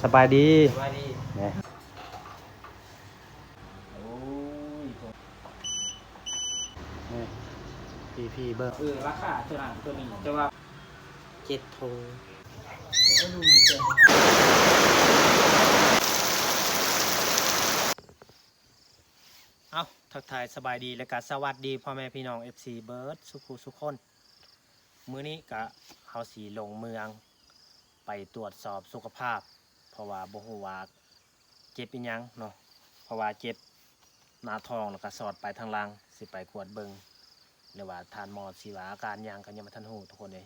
ສະບາຍດີ ສະບາຍດີ ແນ່ ໂອ້ຍ ນີ້ ພີ່ໆ ເບິ່ງ ເອີ ລາຄາໂຕນັ້ນໂຕນີ້ ແຕ່ວ່າ ເຈັດໂທ. ເອົ້າ ທັກທາຍສະບາຍດີ ແລະກະສະຫວັດດີພໍ່ແມ່ພີ່ນ້ອງ ເອັຟຊີ ເບິດສູ່ຜູ້ສູ່ຄົນ. ມື້ນີ້ກະເຮົາຊິລົງເມືອງໄປຕວດສອບສຸຂະພາບ ເພາະວ່າບໍ່ຮູ້ວ່າເຈັບອີ່ຫຍັງເນາະ ເພາະວ່າເຈັບໜ້າທ້ອງ ແລ້ວກະສອດໄປທາງຫຼັງ ຊິໄປກວດເບິ່ງ ຫຼືວ່າທ່ານໝໍຊິວ່າອາການຫຍັງ ກະຍັງບໍ່ທັນຮູ້ທຸກຄົນເອີຍ.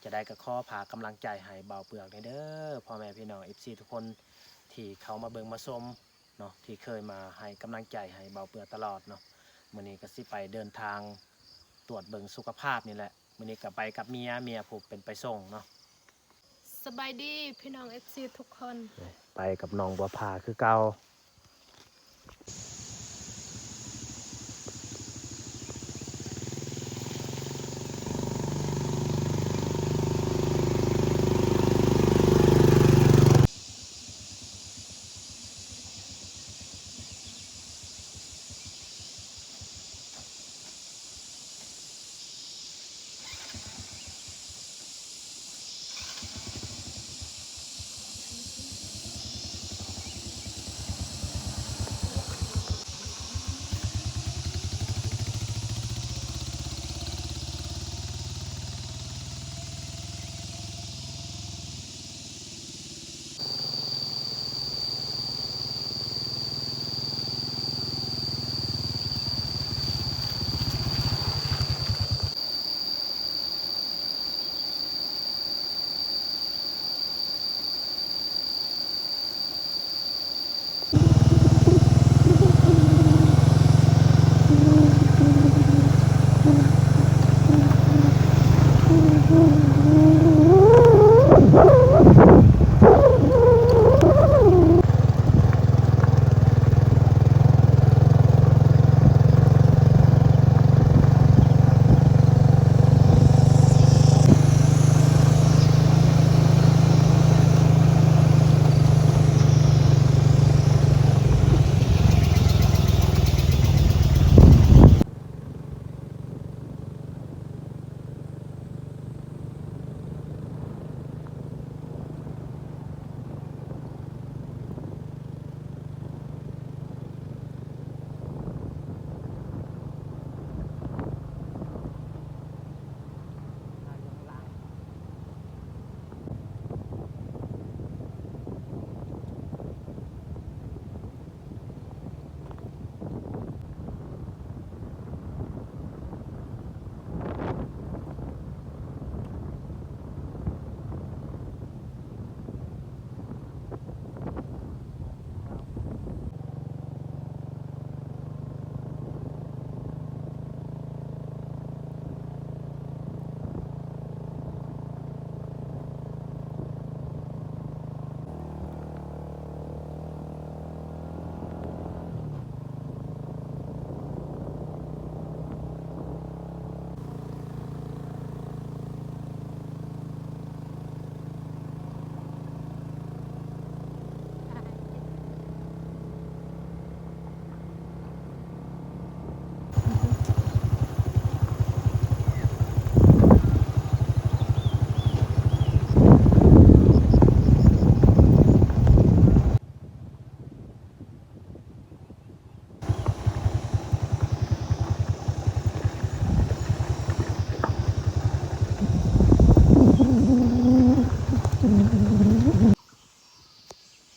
ຈະໄດ້ກະຂໍຝາກກຳລັງໃຈໃຫ້ເບົາເປືອກແດ່ເດີ ພໍ່ແມ່ພີ່ນ້ອງ ເອັຟຊີ ທຸກຄົນທີ່ເຂົ້າມາເບິ່ງມາຊົມເນາະ ທີ່ເຄີຍມາໃຫ້ກຳລັງໃຈໃຫ້ເບົາເປືອກຕະຫຼອດເນາະ. ມື້ນີ້ກະຊິໄປເດີນທາງຕວດເບິ່ງສຸຂະພາບນີ້ແຫຼະ ມື້ນີ້ກະໄປກັບເມຍ ເມຍຜູ້ເປັນໄປສົ່ງເນາະ. ສະບາຍດີພີ່ນ້ອງ ເອັຟຊີ ທຸກຄົນ ໄປກັບນ້ອງບົວຜາຄືເກົ່າ.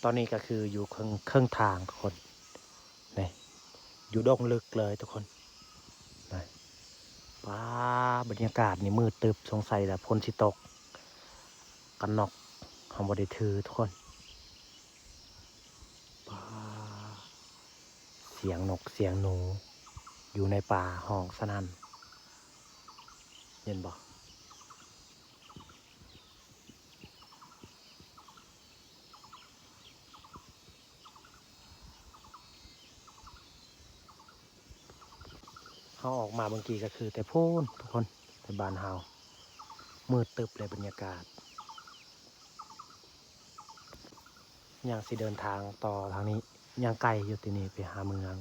ຕອນນີ້ກະຄືຢູ່ເຄິ່ງ ເຄິ່ງທາງທຸກຄົນ ນີ້ ຢູ່ດົງເລິກເລີຍທຸກຄົນ ນີ້ ປາ ບັນຍາກາດນີ້ມືດຕຶບ ສົງໄສລະຝົນຊິຕົກ ກັນນອກເຮົາບໍ່ໄດ້ຖືທຸກຄົນ. ປາ ສຽງນົກສຽງໜູຢູ່ໃນປ່າຮ້ອງສະໜັ່ນ ເຫັນບໍ່? ເຮົາອອກມາເມື່ອກີ້ກະຄືແຕ່ພຸ້ນທຸກຄົນ ແຕ່ບ້ານເຮົາ ມືດຕຶບເລີຍບັນຍາກາດ. ຍັງຊິເດີນທາງຕໍ່ທາງນີ້ ຍັງໄກຢູ່ ທີ່ນີ້ໄປຫາເມືອງ.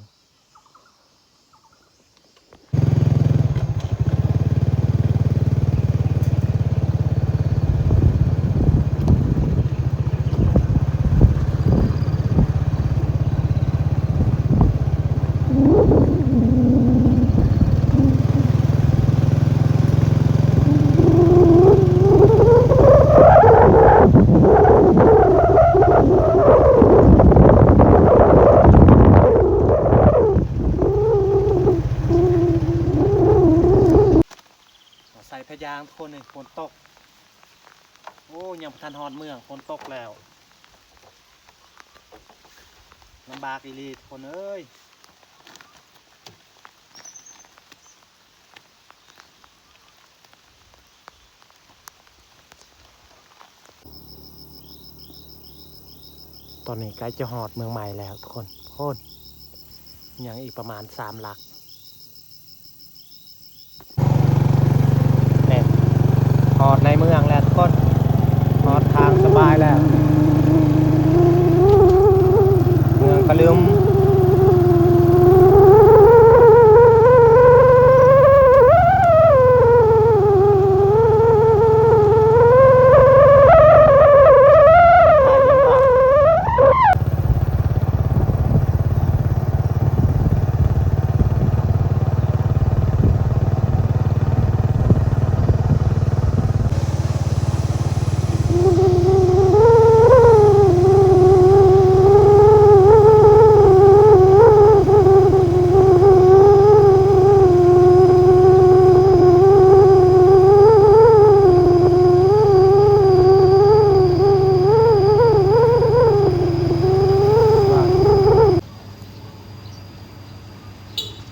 ໃສ່ພະຍາງຄົນນີ້ ຝົນຕົກ. ໂອ້ ຍັງບໍ່ທັນຮອດເມືອງ ຝົນຕົກແລ້ວ. ລຳບາກອີ່ຫຼີທຸກຄົນເອີຍ. ຕອນນີ້ໃກ້ຈະຮອດເມືອງໃໝ່ແລ້ວທຸກຄົນ. ໂອ້ ຍັງອີກປະມານສາມຫຼັກ. ນີ້ ຮອດໃນເມືອງແລ້ວທຸກຄົນ ຮອດທາງສະບາຍແລ້ວ ເມືອງກະລຶມ.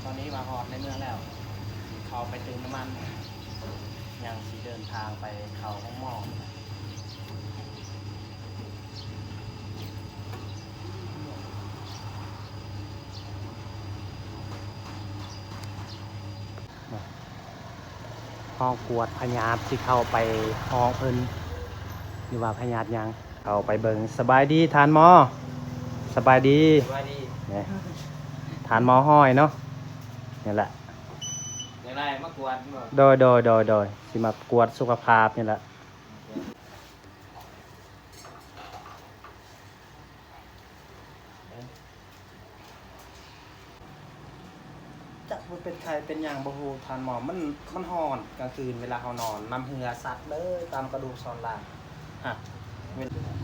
ຕອນນີ້ມາຮອດໃນເມືອງແລ້ວ ຊິເຂົ້າໄປເຕີມນ້ຳມັນ ຍັງຊິເດີນທາງໄປເຂົ້າໂຮງໝໍ. ຫ້ອງກວດພະຍາດ ຊິເຂົ້າໄປຫ້ອງເພິ່ນ ຫຼືວ່າພະຍາດຫຍັງ ເຂົ້າໄປເບິ່ງ. ສະບາຍດີທ່ານໝໍ. ສະບາຍດີ. ສະບາຍດີ. ນີ້ ທ່ານໝໍຫ້ອຍເນາະ. ນີ້ແຫຼະ ຈັ່ງໃດ ມາກວດບໍ່? ໂດຍ ໂດຍ ໂດຍ ໂດຍ ຊິມາກວດສຸຂະພາບນີ້ແຫຼະ. ຈັກມັນເປັນໄຂ້ເປັນຫຍັງບໍ່ຮູ້ທ່ານໝໍ. ມັນ ມັນຮ້ອນກາງຄືນເວລາເຮົານອນ ນ້ຳເຫື່ອຊັດເລີຍຕາມກະດູກສັນຫຼັງ. ຮະ ເວລາ ຫາ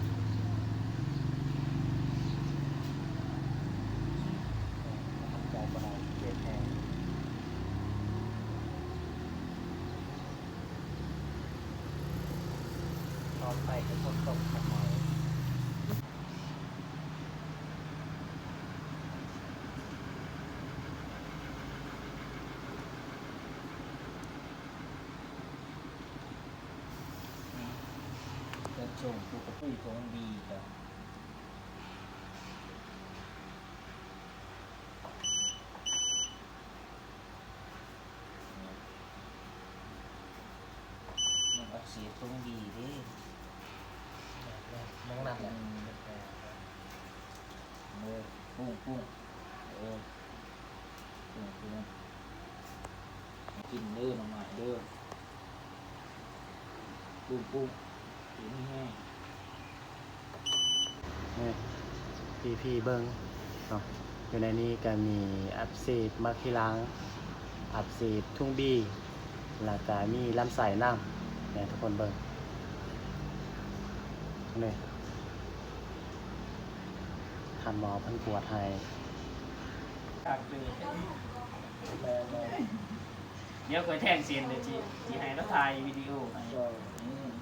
ຍໃຈບໍ່ໄດ້ ເຈັບແຮງ. ນອນໄປກໍຝົນຕົກຂະເໝົາ. ເປັນຊ່ວງປົກກະຕິຂອງດີກະ ມັນອັກເສບຕົງດີເດ້. ແມ່ນໆ ແມ່ນນັ້ນແຫຼະ. ອືມ ເອີ ປຸ້ງໆ ເອີ ປຸ້ງໆ ກິນເດີ ນ້ອງໝາກເດີ. ປຸ້ງໆ ກິນແຮງ. ນີ້ ພີ່ໆ ເບິ່ງເນາະ ຢູ່ໃນນີ້ກະມີອັກເສບໝາກຂີ້ຫຼັງ ອັກເສບທຸງບີ ແລ້ວກະມີລຳໄສ້ນຳ ແມ່ນທຸກຄົນເບິ່ງ. ນີ້ ທ່ານໝໍເພິ່ນກວດໃຫ້. ດຽວຂ້ອຍແທງເສັ້ນ ດຽວຊິ ຊິໃຫ້ລາວຖ່າຍວິດີໂອໃຫ້. ອືມ.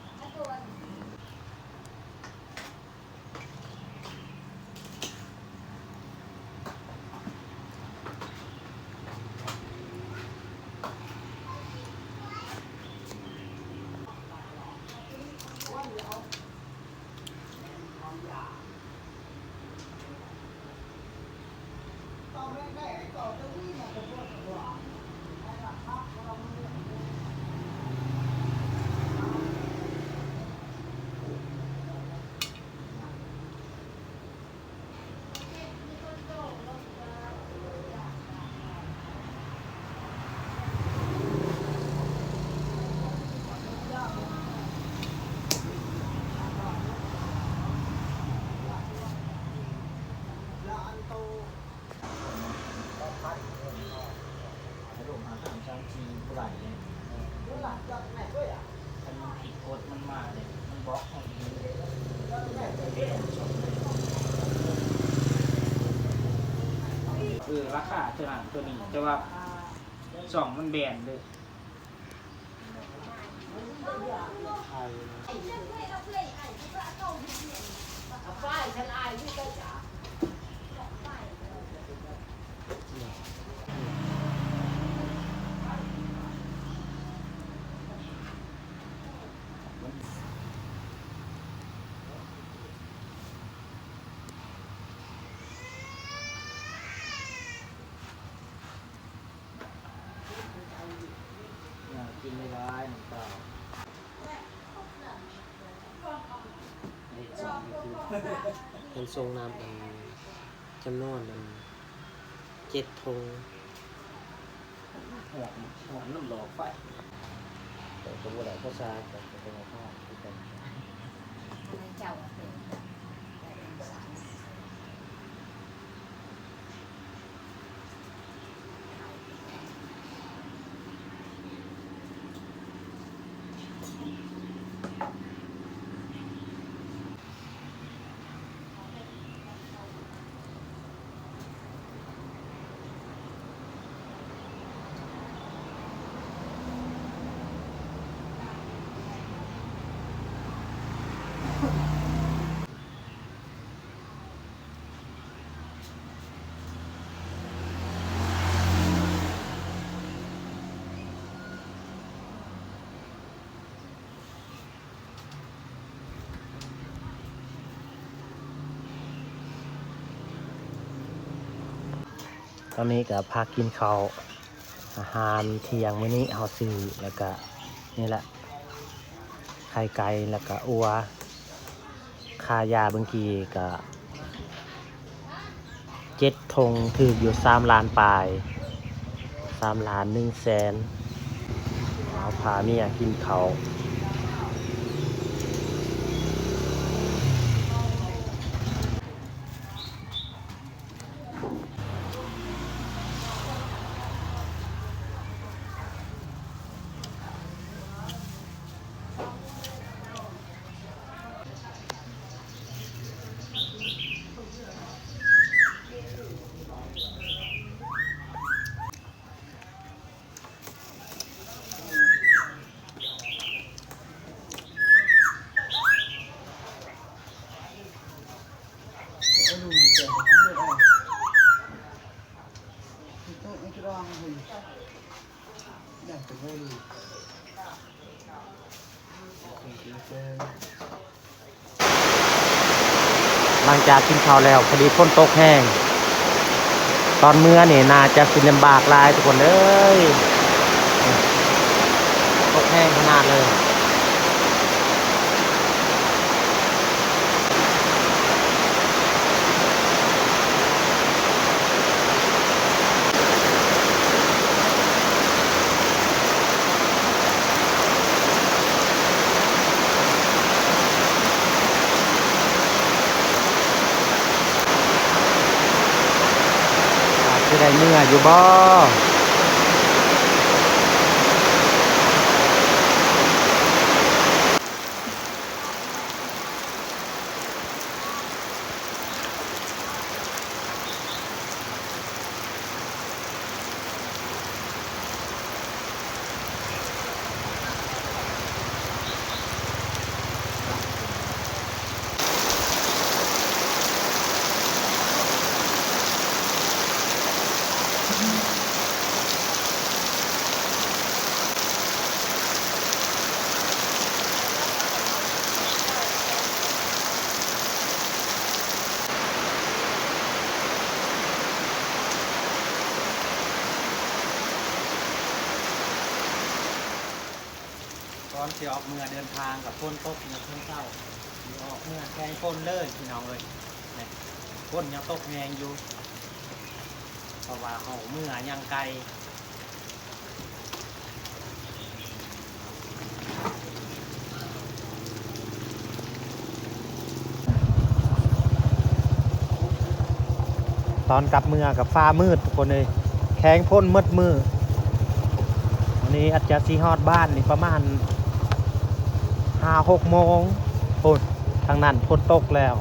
ເ ຄັນມັນຜິດກົດມັນມາເດ້ ມັນບລັອກເຮົາອີ່ຫຼີເດ້. ເອີ ລາຄາເທົ່ານັ້ນເທົ່ານີ້ ແຕ່ວ່າຊ່ອງມັນແບນເດ້. ກິນໄດ້ຫຼາຍນ້ຳເປົ່າ. ເຮັດຊ່ອງຢູທູບ ເພິ່ນສົ່ງນຳ ອັນ ຈຳນວນ ອັນ ເຈັດຖົງ. ຫອມ ຫອມນ້ຳຫຼໍ່ໄຟ ແຕ່ກໍບໍ່ໄດ້ພາສາ ກໍບໍ່ໄດ້ພາຄືກັນ. ຕອນນີ້ກໍພັກກິນເຂົ້າ ອາຫານທ່ຽງມື້ນີ້ເຮົາຊື້ ແລ້ວກະນີ້ແຫຼະ ໄຂ່ໄກ່ ແລ້ວກະອົ່ວ. ຄ່າຢາເມື່ອກີ້ກະເຈັດຖົງ ຖືກຢູ່ສາມລ້ານປາຍ ສາມລ້ານໜຶ່ງແສນ. ເອົາ ພາເມຍກິນເຂົ້າ. ຫຼັງຈາກກິນເຂົ້າແລ້ວ ພໍດີຝົນຕົກແຮງ ຕອນເມືອນີ້ໜ້າຈະຊິລຳບາກຫຼາຍທຸກຄົນເອີຍ ຕົກແຮງຂະໜາດເລີຍ. ຊິໄດ້ເມືອຢູ່ບໍ່? ກ່ອນຊິອອກເມືອເດີນທາງກໍຝົນຕົກເມື່ອເຊົ້າ ຊິອອກເມືອແຂງຝົນເລີຍພີ່ນ້ອງເອີຍ. ຝົນຍັງຕົກແຮງຢູ່ ເພາະວ່າເຮົາເມືອຍັງໄກ. ຕອນກັບເມືອກໍຟ້າມືດທຸກຄົນເອີຍ ແຂງຝົນໝົດມື້. ນີ້ອາດຈະຊິຮອດບ້ານນີ້ປະມານຫ້າຫົກໂມງພຸ້ນ. ທາງນັ້ນຝົນຕົກແລ້ວ